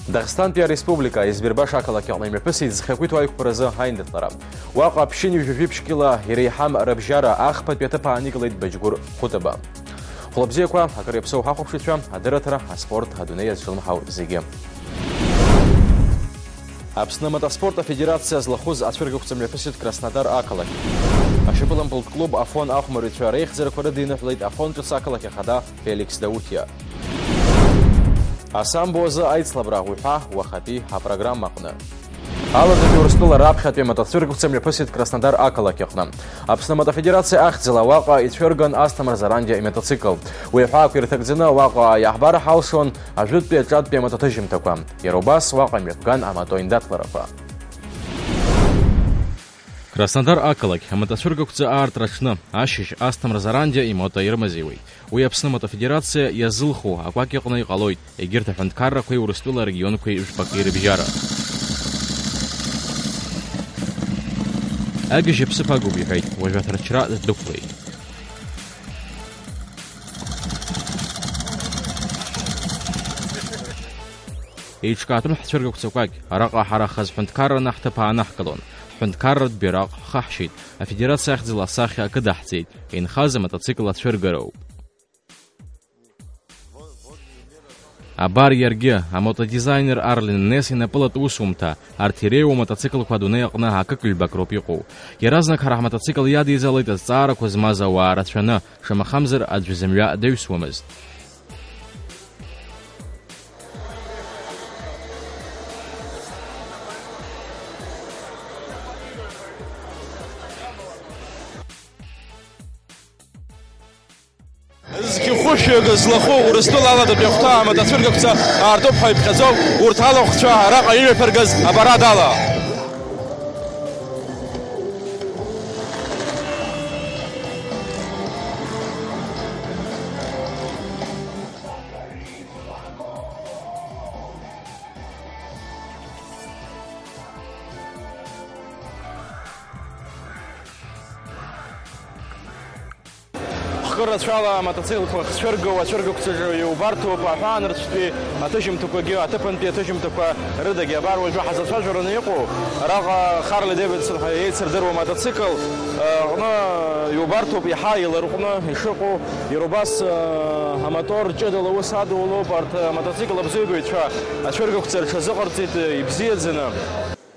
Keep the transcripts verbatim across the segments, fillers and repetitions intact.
Дагъстантәи ареспублика Избербаш ақалақь аҟны имҩаԥысит зхы ақәиҭу аиқәԥаразы аиндаҭлара. Уаҟа ԥшьынҩажәи жәиԥшь кьыла иреиҳам рыбжьара ахԥатәи аҭыԥ аанигылеит Баџьгәыр Хәытаба. Хәлабзиақәа, акыр иаԥсоу ҳахәаԥшыҩцәа, адырраҭара, аспорт, адунеи иазҿлымҳау зегьы. Аԥсны амотоспорт афедерациа злахәыз ацәыргақәҵа мҩаԥысит Краснодар ақалақь. Ашьапылампылтә клуб Афон ахәмарҩцәа реихьӡарақәа рыдиныҳәлеит Афон ҿыц ақалақь ахада Феликс Даутиа. Асамбо азы аицлабра уҳәа уахатәи апрограммаҟны. Аладатәи Урыстәыла раԥхьатәи амотоцәыргақәҵа мҩаԥысит Краснодар ақалақь аҟны. Аԥсны амотофедерациа ахьӡала уаҟа ицәырган Асҭамыр Зарандиа имотоцикл. Уи аҳәаақәа ирҭагӡаны уаҟа иаҳбар ҳалшон ажәытәтәи аҿатәтәи амотоҭыжьымҭақәа. Иара убас уаҟа имҩаԥган амото индаҭларақәа. Краснодар ақалақь амотоцәыргақәҵа аартра аҽны, ашьыжь, Асҭамыр Зарандиа имото ирымазеиуеит. Уи Аԥсны амотофедерациа иазылху акәакь аҟны иҟалоит, егьырҭ аҳәынҭқаррақәеи Урыстәыла арегионқәеи жәпакы ирыбжьара. Агыжь аԥсыԥ агуп, иҳәеит, уажә аҭарчра ддәықәлеит. Еиҿкаатәын ҳцәыргақәҵа кәакь, араҟа ҳара хаз ҳәынҭқарраны ҳҭыԥ аанаҳкылон, ҳҳәынҭқарратә бираҟ хаҳшьеит, афедерациа ахьӡала асахьа акыдаҳҵеит, инхаз амотоцикл ацәыргароуп. Абар иаргьы, амотодизайнер Арлин Нес инапылатә усумҭа, арҭ иреиуоу амотоциклқәа адунеи аҟны акык-ҩбак роуп иҟоу. Иаразнак ҳара ҳмотоцикл иадиҵалеит азҵаарақәа змаз ауаа рацәаны, шамахамзар аӡәы зымҩа даҩсуамызт. Зқьы хәышәҩык злахәу Урыстәыла аладатәи ахәҭа амаҭацәыргақәҵа аартуп ҳәа иԥхьаӡоуп, урҭ алахәцәа араҟа имҩаԥыргаз апарад ала. Хкы рацәала амотоциклқәа ахьцәыргоу ацәыргақәҵаҿы иубарҭоуп аҳәаанырцәтәи аҭыжьымҭақәагьы, аҭыԥантәи аҭыжьымҭақәа рыдагьы. Абар уажәы ҳазацәажәараны иҟоу, араҟа Harley Davidson ҳәа еицырдыруа амотоцикл аҟны иубарҭоуп иаҳа иларҟәны ишыҟоу, иара убас амотор ҷыдала аус адулоуп. Арҭ амотоцикл абзиабаҩцәа ацәыргақәҵа рҽазыҟарҵеит ибзиаӡаны.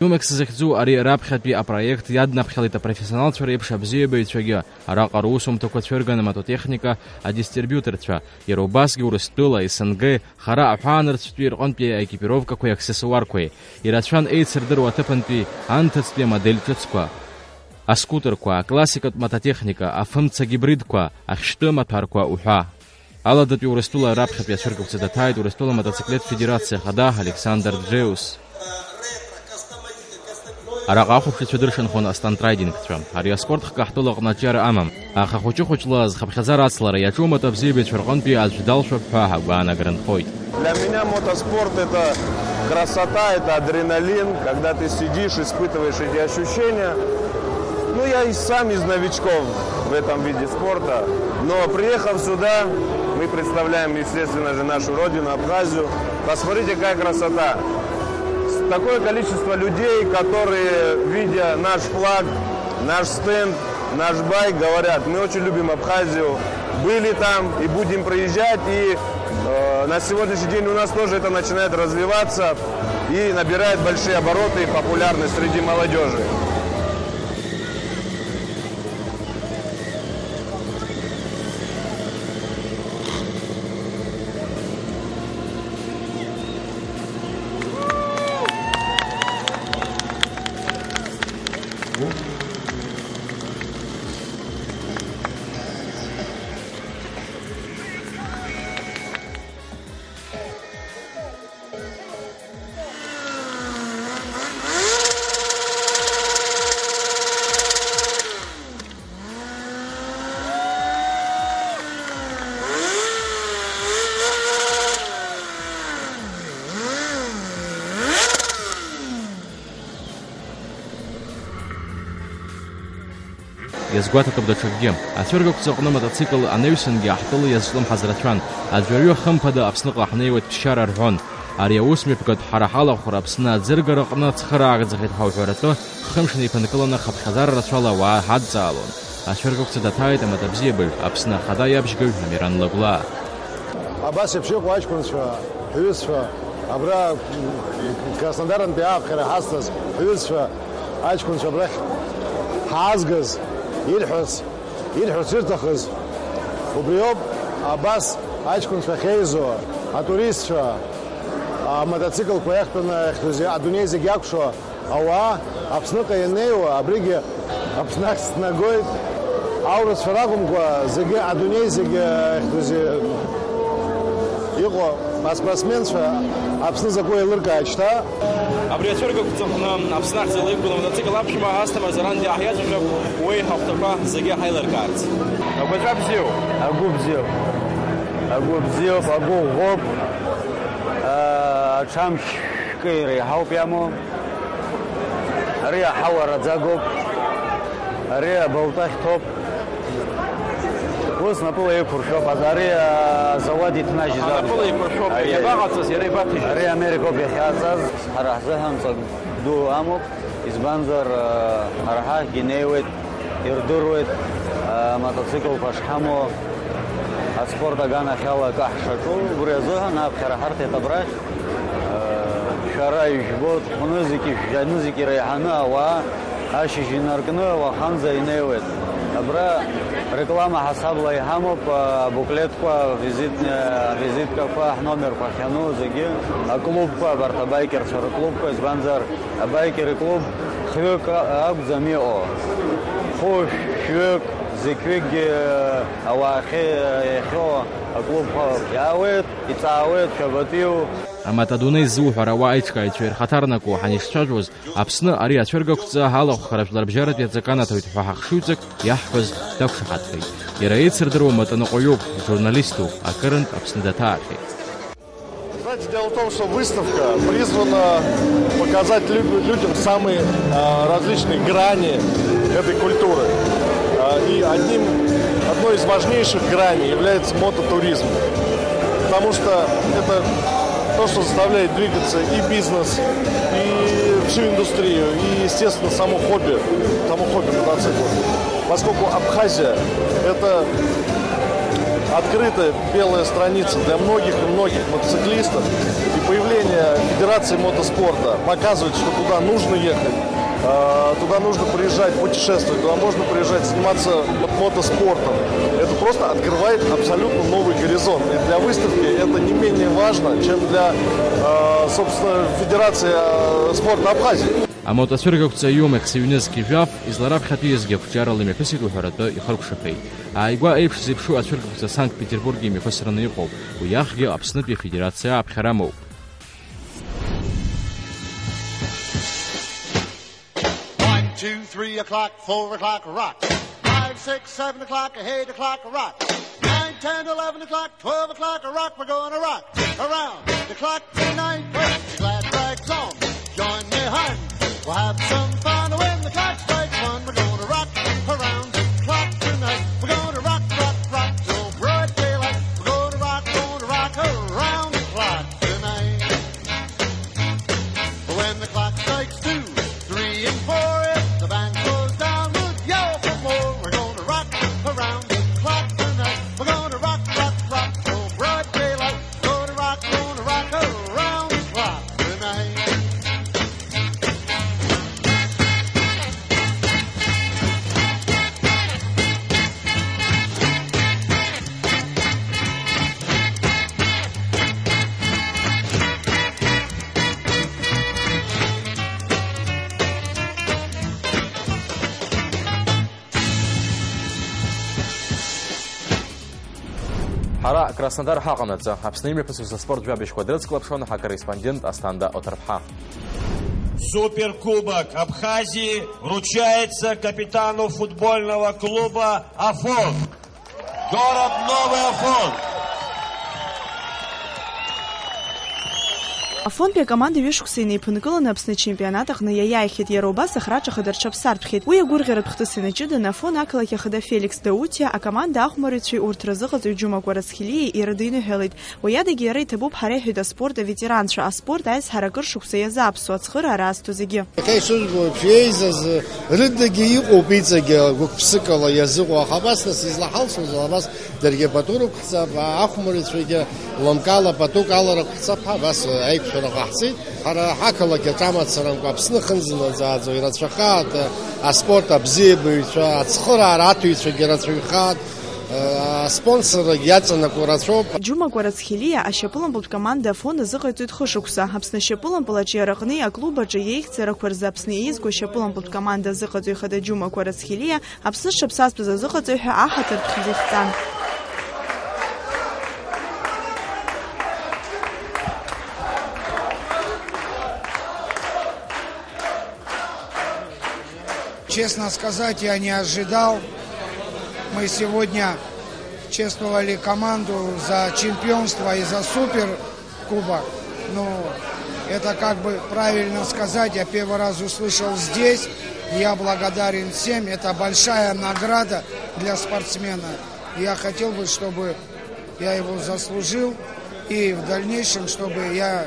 Юмекс захьӡу ари раԥхьатәи апроект иаднаԥхьалеит апрофессионалцәа реиԥш абзиабаҩцәагьы. Араҟа русумҭақәа цәырган амототехника, адистрибиуторцәа, иара убасгьы Урыстәыла, СНГ, хара аҳәаанырцәтәи рҟынтәи аекипировкақәеи аксессуарқәеи, ирацәан еицырдыруа аҭыԥантәи анҭыҵтәи амодель ҿыцқәа, аскутерқәа, аклассикатә мототехника, афымца гибридқәа, ахьшьтәы маҭәарқәа уҳәа. Аладатәи Урыстәыла раԥхьатәи ацәыргақәҵа даҭааит Урыстәыла амотоциклет федерациа ахада Александр Џеус. Араҟа ахәаԥшыҩцәа дыршанхон астантрайдингцәа. Ари аспорт хкы ҳтәылаҟны аҿиара амам, аха хәыҷы-хәыҷла зхыԥхьаӡара ацлара иаҿу амотобзиабаҩцәа рҟынтәи аӡә далшәап ҳәа агәаанагара нхоит. Для меня мотоспорт — это красота, это адреналин, когда ты сидишь, испытываешь эти ощущения. Ну, я и сам из новичков в этом виде спорта. Но приехав сюда, мы представляем, естественно же, нашу родину, Абхазию. Посмотрите, какая красота. Такое количество людей, которые, видя наш флаг, наш стенд, наш байк, говорят: «Мы очень любим Абхазию, были там и будем приезжать». И э, на сегодняшний день у нас тоже это начинает развиваться и набирает большие обороты и популярность среди молодежи. Иазгәаҭатәуп даҽакгьы. Ацәыргақәҵаҟны амотоцикл анаҩсангьы ҳтәыла иазҿлымҳаз рацәан. Аӡәырҩы, хымԥада, Аԥсныҟа ҳнеиуеит ԥсшьара рҳәон. Ари аус мҩаԥгатә ҳара ҳалахәра Аԥсны аӡыргараҟны ацхыраара ӡахеит ҳәа уҳәаратәы, хымш неиԥынкыланы хыԥхьаӡара рацәала ауаа ҳадҵаалон. Ацәыргақәҵа даҭааит амаҭәабзиабаҩ, Аԥсны Ахада иабжьгаҩ Амиран Лагәлаа. Абас еиԥш иҟоу аҷкәынцәа, ҳҩызцәа, абра Краснодарантәи ааԥхьара ҳазҭаз ҳҩызцәа, аҷкәынцәа абрахь ҳаазгаз ирҳәарц, ирҳәарц ирҭахыз убриоуп, абас аҷкәынцәа ахьеизо, атуристцәа, амотоциклқәа иахьтәаны иахьтәу зе-, адунеи зегь иакәшо ауаа Аԥсныҟа ианнеиуа, абригьы Аԥсны ахь снагоит, аурысцәа ракәымкәа, зегьы адунеи зегь иахьтәу зе-, иҟоу аспортсменцәа Аԥсны закәу еилыркааит шьҭа. Абри ацәыргақәҵаҟны Аԥсны ахьӡала иқәгылоу амотоцикл аԥшәма Асҭамыр Зарандиа ҳиацәажәап, уи ҳахәҭақәа зегьы ҳаилыркаарц. Агәаҵәа бзиоуп. Агәы бзиоуп. Агәы бзиоуп, агәы ӷәӷәоуп. Аа, аҽамшькы иреиҳауп иамоу. Ари аҳауа раӡагоуп. Ари абылтәы ахьҭоуп. Ус напыла еиқәыршәоуп, ари азауад иҭнажьыз акәзар. Напыла еиқәыршәоуп, аиеи, иабаҟаҵаз, иара ибаҭыжьыз? Ари Америкоуп иахьаҵаз, ҳара ҳзыҳәан ҵак ду амоуп, избанзар, ҳара ҳахьгьы инеиуеит, ирдыруеит, амотоциклқәа шҳамоу, аспорт аганахьала акы ҳшаҿу, убри азыҳәан аԥхьара ҳарҭеит абрахь, шәара ижәбо, хәнызқьи жәанызқьи реиҳаны ауаа ашьыжь инаркны уаханӡа инеиуеит. Абра реклама ҳасабла иҳамоуп, абуклетқәа, авизит-, авизиткақәа, ҳномерқәа ахьану зегьы, аклубқәа, абарҭ абаикерцәа рыклубқәа, избанзар, абаикери клуб хҩык акәӡам иҟоу. Хәышә, шәҩык, зықьҩыкгьы ауаа ахьы-, иахьоу аклубқәа иаауеит, иҵаауеит, шәабатәиу. Амаҭ адунеи ззуҳәар ауаа аиҿкааҩцәа ирхаҭарнакуа ҳанишцәажәоз, Аԥсны ари ацәыргақәҵа алахәхара жәларбжьаратәи аҵакы анаҭоит ҳәа ҳахшыҩҵак иаҳҳәаз дақәшаҳаҭхеит. Иара еицырдыруа матәаныҟәаҩуп, журналиступ, акырынтә Аԥсны даҭаахьеит. Знаете, дело в том, что выставка призвана показать лю-, людям самые, а, различные грани этой культуры. А, и одним, одной из важнейших граней является мототуризм. Потому что это то, что заставляет двигаться и бизнес, и всю индустрию, и, естественно, само хобби, само хобби мотоциклов. Поскольку Абхазия — это открытая белая страница для многих и многих мотоциклистов, и появление Федерации мотоспорта показывает, что туда нужно ехать, а, туда нужно приезжать, путешествовать, туда можно приезжать, заниматься мо-, мотоспортом. Это просто открывает абсолютно новый горизонт. И для выставки это не менее важно, чем для, а, собственно, Федерации, а, спорта Абхазии. Амотоцәыргақәҵа иумахь сыҩнызқь жәаф, излараԥхьатәиизгьы ақәҿиарала имҩаԥысит уҳәаратәы ихыркәшахеит. Ааигәа еиԥш зеиԥшу ацәыргақәҵа Санкт-Петербург имҩаԥысраны иҟоуп, уи ахьгьы Аԥснытәи Афедерациа аԥхьара амоуп. One, two, three o'clock, four o'clock, rock. Five, six, seven o'clock, eight o'clock, rock. Nine, ten, eleven o'clock, twelve o'clock, rock. We're gonna rock around the clock tonight. Put your glad rags on, join me, hun. We'll have some fun when the clock strikes one. We're gonna rock around the clock tonight. We're gonna rock, rock, rock till broad daylight. We're gonna rock, gonna rock around the clock tonight. When the clock strikes two, three and four, if the band slows down, we'll yell for more. We're gonna rock around the clock tonight. We're gonna rock, rock, rock till broad daylight. Gonna rock, gonna rock around the clock tonight. Ҳара Краснодар ҳаҟанаҵы, Аԥсны имҩаԥысыз аспорт жәабжьқәа дрыцклаԥшуан ҳакорреспондент Асҭанда Оҭырԥҳа. Суперкубок Абхазии вручается капитану футбольного клуба «Афон». Город Новый Афон. Афонтәи акоманда ҩышықәса инеиԥынкыланы Аԥсны ачемпионат аҟны иаиааихьеит, иара убас ахраҿа хада рҽаԥсартәхьеит. Уи агәырӷьаратә хҭыс инаҷыданы Афон ақалақь ахада Феликс Даутиа акоманда ахәмарыҩцәеи урҭ рзыҟаҵаҩ Џьума Кәарацхелиеи ирыдиныҳәалеит. Уи адагьы иара иҭабуп ҳара, иҳәеит аспорт аветеранцәа, аспорт аизҳара акыр шықәса иазааԥсо, ацхыраара азҭо зегьы. Иахьа исызбо еиԥш, еизаз рыдагьы иҟоуп иҵегьы гәык-ԥсыкала иазыҟоу, аха абас нас излаҳалшоз, абас даргьы пату рықәҳҵап, ахәмарыҩцәагьы лымкаала патук аларықәҳҵап ҳәа абас аиқәшәара ҟаҳҵеит. Ҳара ҳақалақь аҿы амацарамкәа Аԥсны ахьынӡанаӡааӡо ирацәахааит аспорт абзиабаҩцәа, ацхыраара аҭыҩцәагьы рацәаҩхааит. Аспонсоррагь иаҵанакуа рацәоуп. Џьума Кәарацхелиа ашьапылампылтә команда Афон азыҟаиҵоит хышықәса. Аԥсны ашьапылампыл аҿиараҟни аклуб аҿы иеихьӡарақәа рзы Аԥсны еизго ашьапылампылтә команда азыҟаҵаҩ хада Џьума Кәарацхелиа Аԥсны зҽаԥсазтәыз азыҟаҵаҩ ҳәа аҳаҭыртә хьӡ ихҵан. Честно сказать, я не ожидал. Мы сегодня чествовали команду за чемпионство и за суперкубок. Ну, это как бы правильно сказать, я первый раз услышал здесь. Я благодарен всем, это большая награда для спортсмена. Я хотел бы, чтобы я его заслужил, и в дальнейшем, чтобы я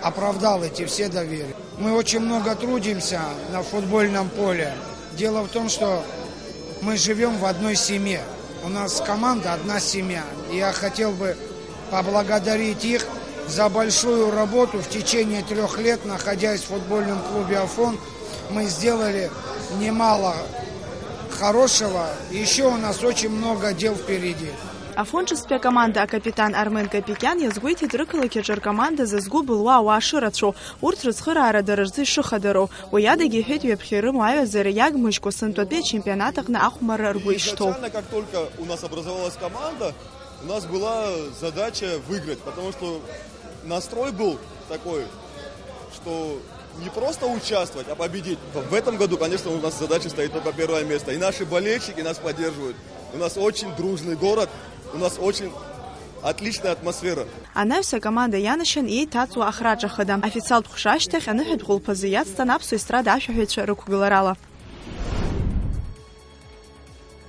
оправдал эти все доверия. Мы очень много трудимся на футбольном поле. Дело в том, что мы живем в одной семье. У нас команда, одна семья. Я хотел бы поблагодарить их за большую работу в течение трех лет, находясь в футбольном клубе «Афон». Мы сделали немало хорошего. Еще у нас очень много дел впереди. Афон ҿыцтәи акоманда акапитан Армен Капикиан иазгәеиҭеит рықалақь аҿы ркоманда зызгәы былуа ауаа шырацәоу, урҭ рыцхыраара дара рзы ишыхадароу. Уи адагьы иҳәеит, ҩаԥхьа ирымоу аҩаӡара иагмыжькәа сынтәатәи ачемпионат аҟны ахәмарра ргәы ишҭоу. Изначально, как только у нас образовалась команда, у нас была задача выиграть, потому что настрой был такой, что не просто участвовать, а победить. В этом году, конечно, у нас задача стоит только первое место. И наши болельщики нас поддерживают. У нас очень дружный город, у нас очень отличная атмосфера. Анаҩс акоманда ианашьан еиҭаҵуа ахраҿа хада. Официалтә ҟәша ашьҭахь аныҳәатә хәылԥазы иацҵан аԥсуа естрада ашәаҳәаҩцәа рықәгыларала.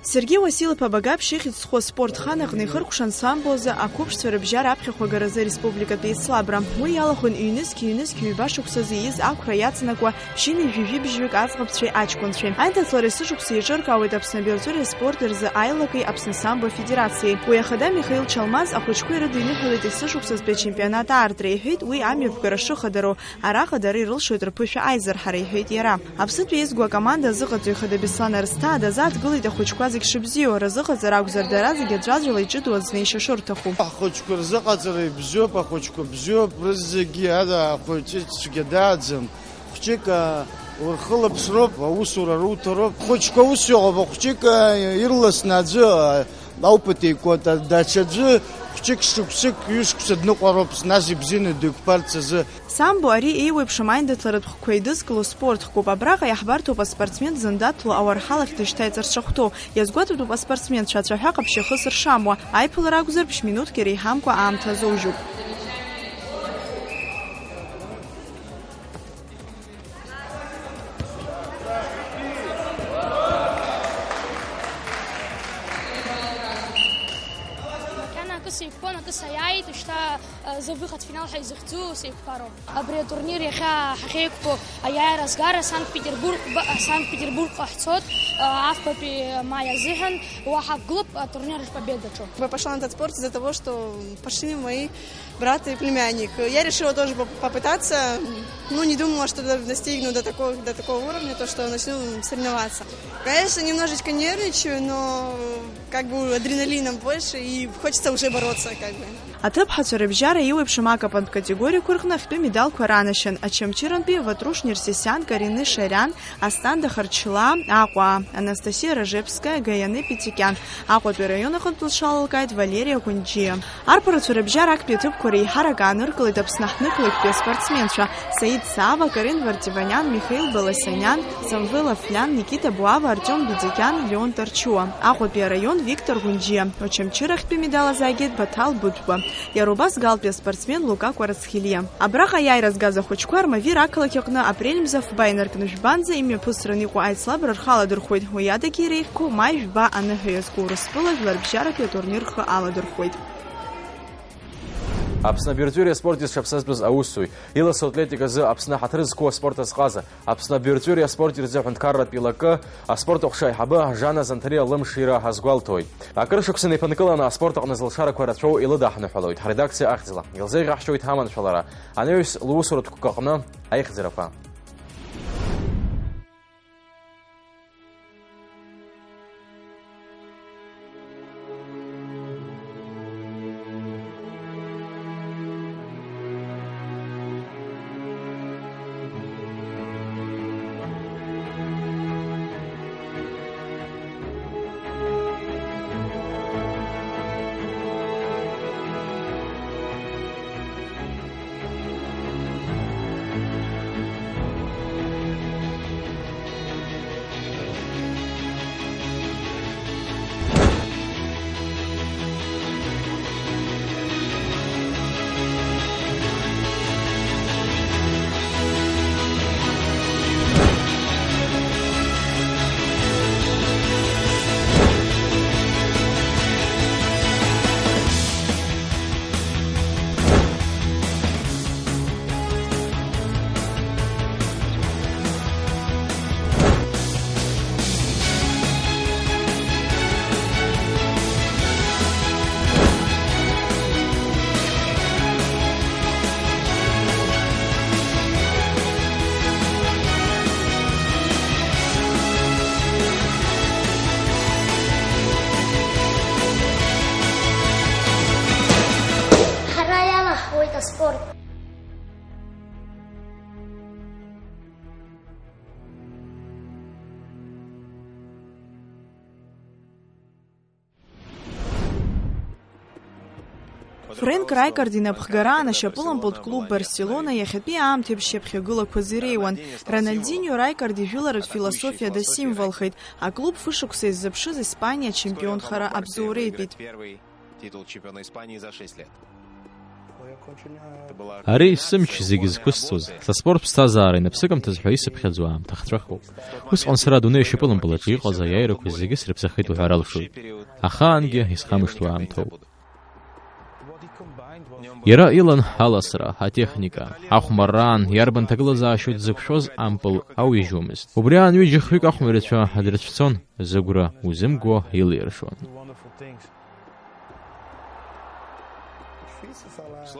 Сергеи Уасил-иԥа Багаԥшь ихьӡ зху аспорт хан аҟны ихыркәшан самбо азы ақәыԥшцәа рыбжьара аԥхьахә агаразы ареспубликатә еицлабра. Уи иалахәын ҩнызқь-ҩнызқь ҩба шықәсазы ииз ақәра иацнакуа ԥшьынҩажәи жәибжьҩык аӡӷабцәеи аҷкәынцәеи. Аиндаҭлара есышықәса еиҿыркаауеит Аԥсны абиаҵәыреи аспорти рзы аилаки Аԥсны самбо афедерациеи. Уи ахада Михаил Чалмаз ахәыҷқәа ирыдиныҳәалеит есышықәсазтәи ачемпионат аартра, иҳәеит, уи амҩаԥгара шыхадароу. Араҟа дара ирылшоит рԥышәа аизырҳара, иҳәеит иара. Аԥснытәи еизго акоманда азыҟаҵаҩ хада Беслан Арсҭаа дазааҭгылеит ахәыҷқәа зегь шыбзиоу, рзыҟаҵара акәзар, дара зегь аӡәаӡәала иҷыдоу азнеишьа шырҭаху. Ахәыҷқәа рзыҟаҵара ибзиоуп, ахәыҷқәа бзиоуп, рызегьы ада ахәыҷы цәгьа дааӡам. Хәҷык, а, урхылаԥшроуп, аусура руҭароуп. Хәыҷқәа ус иҟоуп, ахәҷык, а, ирласны аӡәы, а, аупыт икуа, да-, даҽаӡәы хәҷык шықәсык, ҩышықәса дныҟәароуп, нас ибзианы дықәԥарц азы. Самбо ари еиуеиԥшым аиндаҭларатә хкқәа еидызкыло спорт хкуп. Абраҟа иаҳбарҭоуп аспортсмен дзындаҭло ауарҳалахь дышьҭаиҵарц шахәҭоу. Иазгәаҭатәуп аспортсменцәа ацәаҳәа ҟаԥшь ахы зыршамуа. Аиԥылара акәзар, ԥшь-минуҭк иреиҳамкәа аамҭа азоужьуп. Макьана акы сеиқәԥон, акы саиааит, шьҭа, э, зывыхыцфинал ҳәа изыхьӡу сеиқәԥароуп. Абри атурнир иахьа ҳахьеиқәԥо аиааира азгара Санкт-Петербург, ба-, Санкт-Петербургҟа ҳцоит, э, афбатәи маи азыҳәан, уа ҳақәгылоуп атурнир ахь победаҿы. Я пошла на этот спорт из-за того, что пошли мои брат и племянник. Я решила тоже поп-, попытаться. Ну, не думала, что до-, достигну до такого, до такого уровня, то, что начну соревноваться. Конечно, немножечко нервничаю, но как бы адреналина больше, и хочется уже бороться, как бы. Аҭыԥҳацәа рыбжьара еиуеиԥшым акапантә категориақәа рҟны ахьтәы медалқәа ранашьан Очамчырантәи Ватруш Нерсесиан, Карины Шарян, Асҭанда Харчлаа, Аҟәаа, Анастасиа Ражевская, Гаианы Петикиан. Аҟәатәи араион аҟынтә лҽалалкааит Валериа Гәынџьиа. Арԥарацәа рыбжьара актәи аҭыԥқәа реиҳарак ааныркылеит Аԥсны аҳҭнықалақьтәи аспортсменцәа: Саид Саава, Карин Вардиваниан, Михаил Баласаниан, Самвел Афлян, Никита Буава, Артиом Бедикиан, Леон Тарчуа. Аҟәатәи араион Виктор Гәынџьиа. Очамчырахьтәи медал азаагеит Баҭал Быҭәба. Иара убас галтәи аспортсмен Лука Кәарацхелиа. Абраҟа аиааира згаз ахәыҷқәа Армавир ақалақь аҟны апрель мза фба инаркны жәбанӡа имҩаԥысран иҟоу аицлабра рхы аладырхәеит, уи адагьы иреиӷьқәоу маи жәба аныҳәа иазку Урыстәыла жәларбжьаратәи атурнир рхы аладырхәеит. Аԥсны абирҵәыреи аспорти зҽаԥсазтәыз аусзуҩ, иласу атлетиказы Аԥсны ҳаҭыр зқәу аспорт азҟаза, Аԥсны абирҵәыреи аспорти рзы аҳәынҭқарратә илакы аспорт аҟәша аиҳабы Жана Занҭариа лымшира азгәалҭоит. Акыр шықәса инеиԥынкыланы аспорт аҟны зылшарақәа рацәоу илыдаҳныҳәалоит ҳредакциа ахьӡала. Илзеиӷьаҳшьоит ҳаманшәалара анаҩс лусуратә қәкы аҟны аихьӡарақәа. Ҳара иалаҳхуеит аспорт. Френк Райкард инапхгараан ашьапылампылтә клуб Барселона иахьатәи аамҭеиԥш шьаԥхьагылақәа зиреиуан. Роналдиньо Райкард ижәыларатә философиа дасимволхеит. Аклуб фышықәса иззыԥшыз Испаниа ачемпионхара абзоуреитәит. Титул чемпиона Испании за шесть лет. Ари сымч зегьы зқәысҵоз, са спорт ԥсҭазаара инапсыкымҭаз ҳәа исыԥхьаӡо аамҭа хҵәахоуп. Усҟан сара адунеи ашьапылампылаҿы иҟаз аиааирақәа зегьы срыԥсахеит уҳәар алшоит. Ахаангьы исхамышҭуа аамҭоуп. Иара илан аласра, атехника, ахәмарраан иарбан ҭагылазаашьоу дзықәшәоз ампыл ауижьуамызт. Убри аан ҩыџьа-хҩык ахәмарҩцәа дрыцәцон, зыгәра узымго илиршон.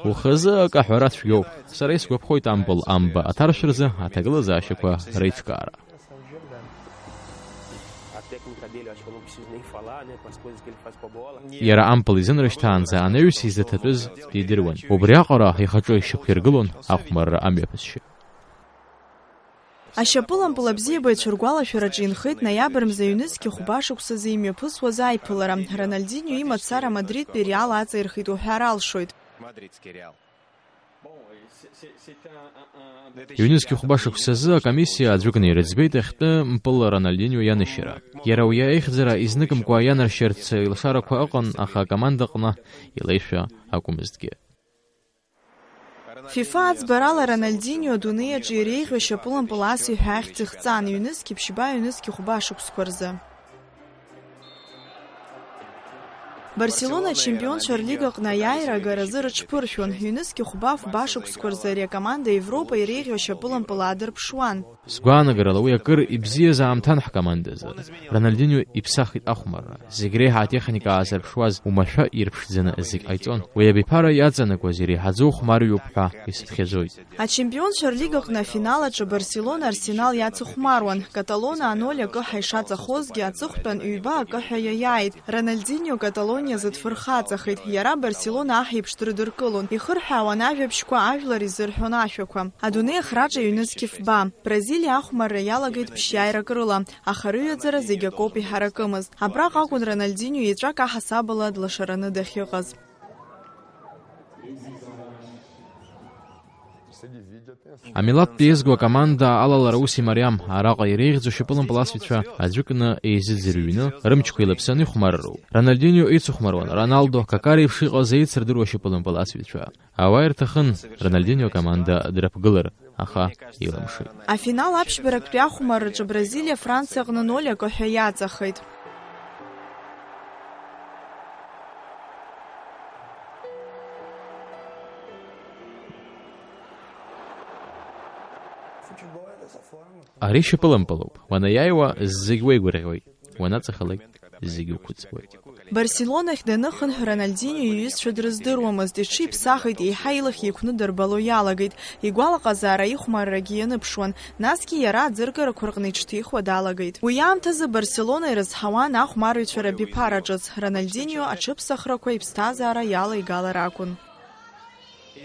Ухазы акы аҳәара цәгьоуп. Сара исгәаԥхоит ампыл амба аҭаршәразы аҭагылазаашьақәа реиҿкаара. Иара ампыл изынрышьҭаанӡа анаҩс изыҭатәыз дидыруан. Убриаҟара ихаҿы ишьақәиргылон ахәмарра амҩаԥысшьа. Ашьапылампыл абзиабаҩцәа ргәалашәараҿы инхеит ноиабр мза ҩнызқь хәба шықәсазы имҩаԥысуаз аиԥылара. Роналдиньо имацара Мадридтәи Реал аҵаирхеит уҳәар алшоит. Ҩнызқь хәба шықәсазы акомиссиа аӡәыкны ирыӡбеит иахьтәы мпыл Роналдиньо ианышьара. Иара уи аихьӡара изныкымкәа ианаршьарц илшарақәа ыҟан, аха акомандаҟны илеишәа акәмызҭгьы. ФИФА аӡбарала Роналдиньо адунеи аҿы иреиӷьу ашьапылампыл ас иҳәа ахьӡ ихҵан, ҩнызқь ԥшьба, ҩнызқь хәба шықәсқәа рзы. Барселона ачемпионцәа рлигаҟны аиааира агаразы рыҽԥыршәон, ҩнызқь хәба фба шықәсқәа рзы ари акоманда Европа иреиӷьу ашьапылампыл аадырԥшуан. Сгәаанагарала, уи акыр ибзиаз аамҭан ҳкомандазы. Роналдиньо иԥсахит ахәмарра. Зегь реиҳа атехника аазырԥшуаз, умашәа ирԥшӡаны зегь ҟаиҵон. Уи абиԥара иаҵанакуаз иреиҳаӡоу хәмарҩуп ҳәа исыԥхьаӡоит. Ачемпионцәа рлигаҟны афинал аҿы Барселона Арсенал иацыхәмаруан. Каталона аноль акы ҳәа ишаҵахозгьы, аҵыхәтәан ҩба акы ҳәа иаиааит. Роналдиньо Каталониазы дфырхаҵахеит. Иара Барселона аҳ иеиԥш дрыдыркылон. Ихырҳәаауан ажәабжьқәа, ажәлар изырҳәон ашәақәа. Адунеи ахраҿы ҩнызқь фба. Бразилиа ахәмарра иалагеит ԥшьиааирак рыла, аха рыҩаӡара зегь акоуп иҳаракымызт. Абраҟа акәын Роналдиньо еҵәак аҳасабала длашараны дахьыҟаз. Амилаҭтә еизго акоманда алалара ус имариам, араҟа иреиӷьӡоу шьапылампыласҩцәа аӡәыкны еизыӡырҩны, рымчқәа еилаԥсаны ихәмарроуп. Роналдинио ицыхәмаруан, Роналдо, Какар еиԥш иҟаз еицырдыруа шьапылампыласҩцәа. Ауаа ирҭахын Роналдинио акоманда дрыԥгылар, аха илымшеит. Афинал аԥшьбарактәи ахәмарраҿы Бразилиа Франциаҟны ноль акы ҳәа иаҵахеит. Ари шьапылампылуп. Уанаиааиуа зегь уеигәырӷьоит. Уанаҵахалак зегь уқәыӡуеит. Барселонахь даныхынҳә, Роналдинио иҩызцәа дрыздыруамызт, иҽиԥсахит, еиҳа илахь еиқәны дырбало иалагеит. Игәалаҟазаара ихәмаррагьы ианыԥшуан, насгьы иара аӡыргарақәа рҟны иҽҭихуа далагеит. Уи аамҭазы Барселона ирызҳауан ахәмарыҩцәа рабиԥара ҿыц, Роналдинио аҽыԥсахрақәа иԥсҭазаара иалеигалар акәын.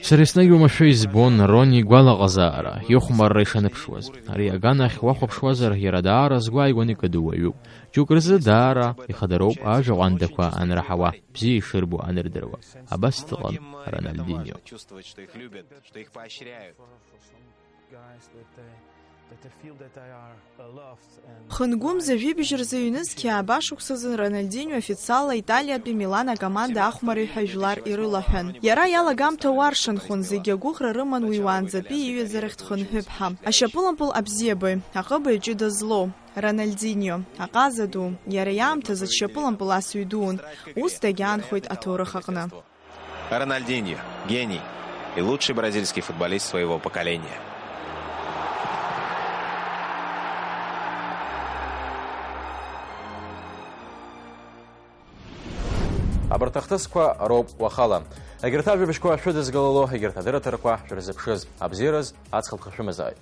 Сара еснагь уамашәа избон Рони игәалаҟазаара, ихәмарра ишаныԥшуаз. Ари аганахь уахәаԥшуазар, иара даара згәы ааигәаны икыду уаҩуп. Џьоук рзы даара ихадароуп ажәа ҟәандақәа анраҳауа, бзиа ишырбо анырдыруа. Абас дыҟан Роналдинио. Хынгәымза жәибжь рзы ҩнызқьи ааба шықәсазын Роналдинио официалла Италиатәи Милан акоманда ахәмарыҩ ҳәа жәлар ирылаҳәан. Иара иалагамҭа уаршанхон, зегьы агәыӷра рыман уи уаанӡатәи иҩаӡарахь дхынҳәып ҳәа. Ашьапылампыл абзиабаҩ, аҟыбаҩ ҷыда злоу, Роналдинио, аҟаза ду, иара иаамҭазы дшьапылампыласҩ дуун, ус дагьаанхоит аҭоурых аҟны. Роналдиньо, гений и лучший бразильский футболист своего поколения. Абарҭ ахҭысқәа роуп уахала. Егьырҭ ажәабжьқәа шәыдызгалало, егьырҭ адырраҭарақәа шәрызыԥшыз. Абзиараз, аҵх алхашәымазааит.